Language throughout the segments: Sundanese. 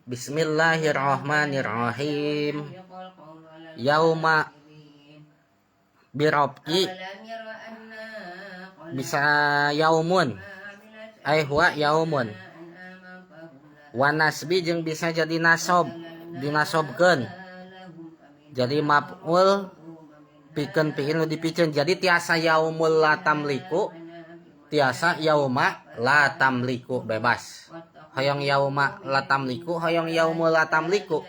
Bismillahirrahmanirrahim. Yauma birof'i bisa yaumun ay huwa yaumun wa nasbi jeung bisa jadi nasob, dinasobkeun jadi maf'ul pikeun fiil nu dipiceun. Jadi tiasa yaumul la tamliku, tiasa yauma la tamliku, bebas. Hoyong yauma la tamliku, hoyong yaumul la tamliku,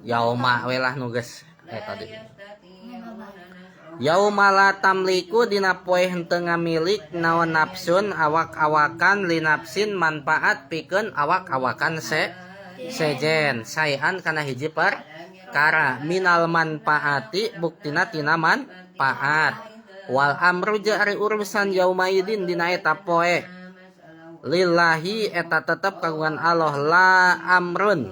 yauma we lah nu geus eta tadi. Yauma la tamliku dina poe henteu ngamilik naon nafsun awak-awakan linafsin manfaat pikeun awak-awakan sejen saean kana hiji perkara minal manfaati buktina tina manfaat. Wal amru jeung ari urusan yaumaidin dina eta poe lillahi eta tetep kagungan Allah la amrun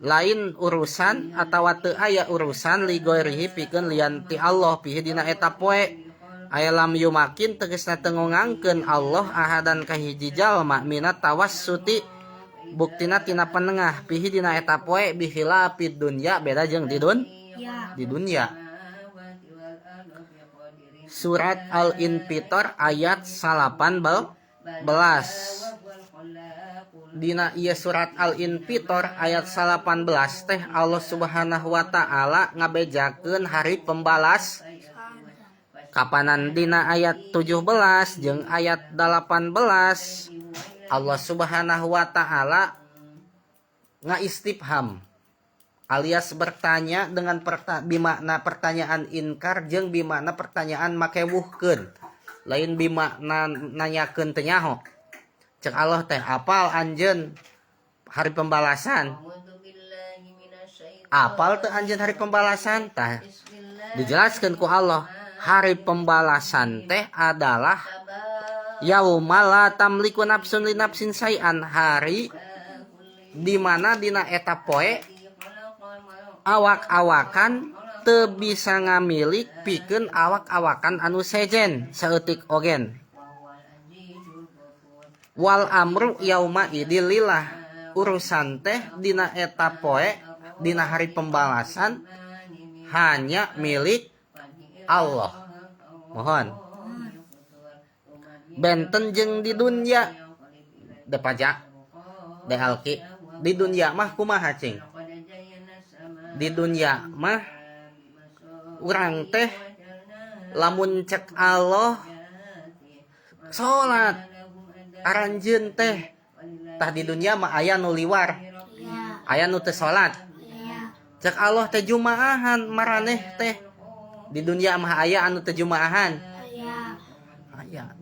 lain urusan atawa teu aya urusan li ghairihi pikeun lian ti Allah fihi dina eta poe. Aya lam yumakin tegasna teu ngongangkeun Allah ahadan ka hiji jalma minat tawassuti buktina tina penengah fihi dina eta poe bikhilafid dunya beda jeung di Ya. di dunya. Surat Al-Infitor ayat 18. Dina ieu surat Al-Infitor ayat 18 teh Allah Subhanahu wa taala ngabejakeun hari pembalas kapanan. Dina ayat 17 jeung ayat 18 Allah Subhanahu wa taala ngaistifham alias bertanya dengan bimakna pertanyaan inkar jeung bimakna pertanyaan makewuhkeun, lain bimakna nanyakeun teu nyaho. Cek Allah teh, apal anjeun hari pembalasan? Apal teu anjeun hari pembalasan? Tah, dijelaskan ku Allah hari pembalasan teh adalah yauma la tamliku nafsun li nafsin syai'an, hari di mana dina eta poe awak-awakan teu bisa ngamilik pikeun awak-awakan anu sejen saeutik ogen. Wal amru yauma idzil lillah, urusan teh dina eta poe, dina hari pembalasan hanya milik Allah. Mohon benten jeung di dunia de pajak de alki. Di dunia mah kumaha cing? Di dunia mah urang teh lamun cek Allah salat aranjeun teh, tah di dunia mah aya nu liwar, aya nu teu salat. Cek Allah teh jumaahan maraneh teh, di dunia mah aya anu teu jumaahan? Aya.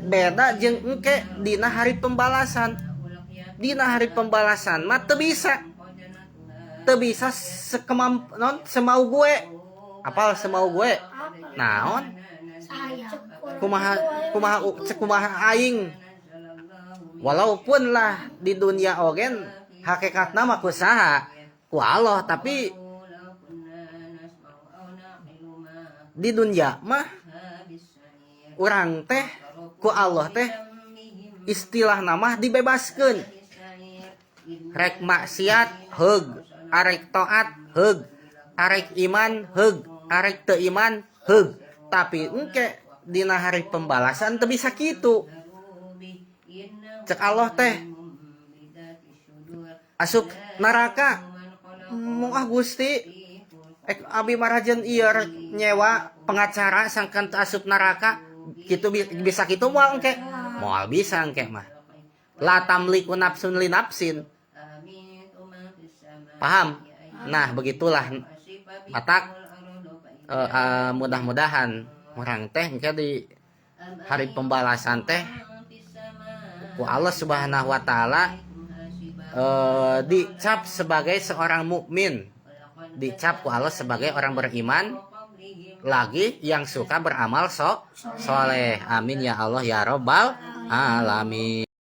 Beda jeung engke dina hari pembalasan. Dina hari pembalasan mah teu bisa sekemamp non semau gue. Apal semau gue naon? Saya. Kumaha kumaha cek kumaha aing, walaupun lah di dunia ogen hakikatna mah ku saha? Ku Allah. Tapi di dunia mah urang teh ku Allah teh istilah nama dibebaskeun, rek maksiat heug, arek taat heug, arek iman heug, arek teu iman heug. Tapi engke dina hari pembalasan teu bisa kitu. Cek Allah teh asup neraka. Moal ah Gusti, ek abi marajen ieu rek nyewa pengacara sangkan teu asup neraka gitu. Bisa kitu moal engke? Moal bisa engke mah. La tamliku nafsun li nafsin. Paham? Nah, begitulah. Matak mudah-mudahan urang teh engke di hari pembalasan teh ku Allah Subhanahu wa taala dicap sebagai seorang mukmin, dicap ku Allah sebagai orang beriman lagi yang suka beramal soleh. Amin ya Allah ya robbal alamin.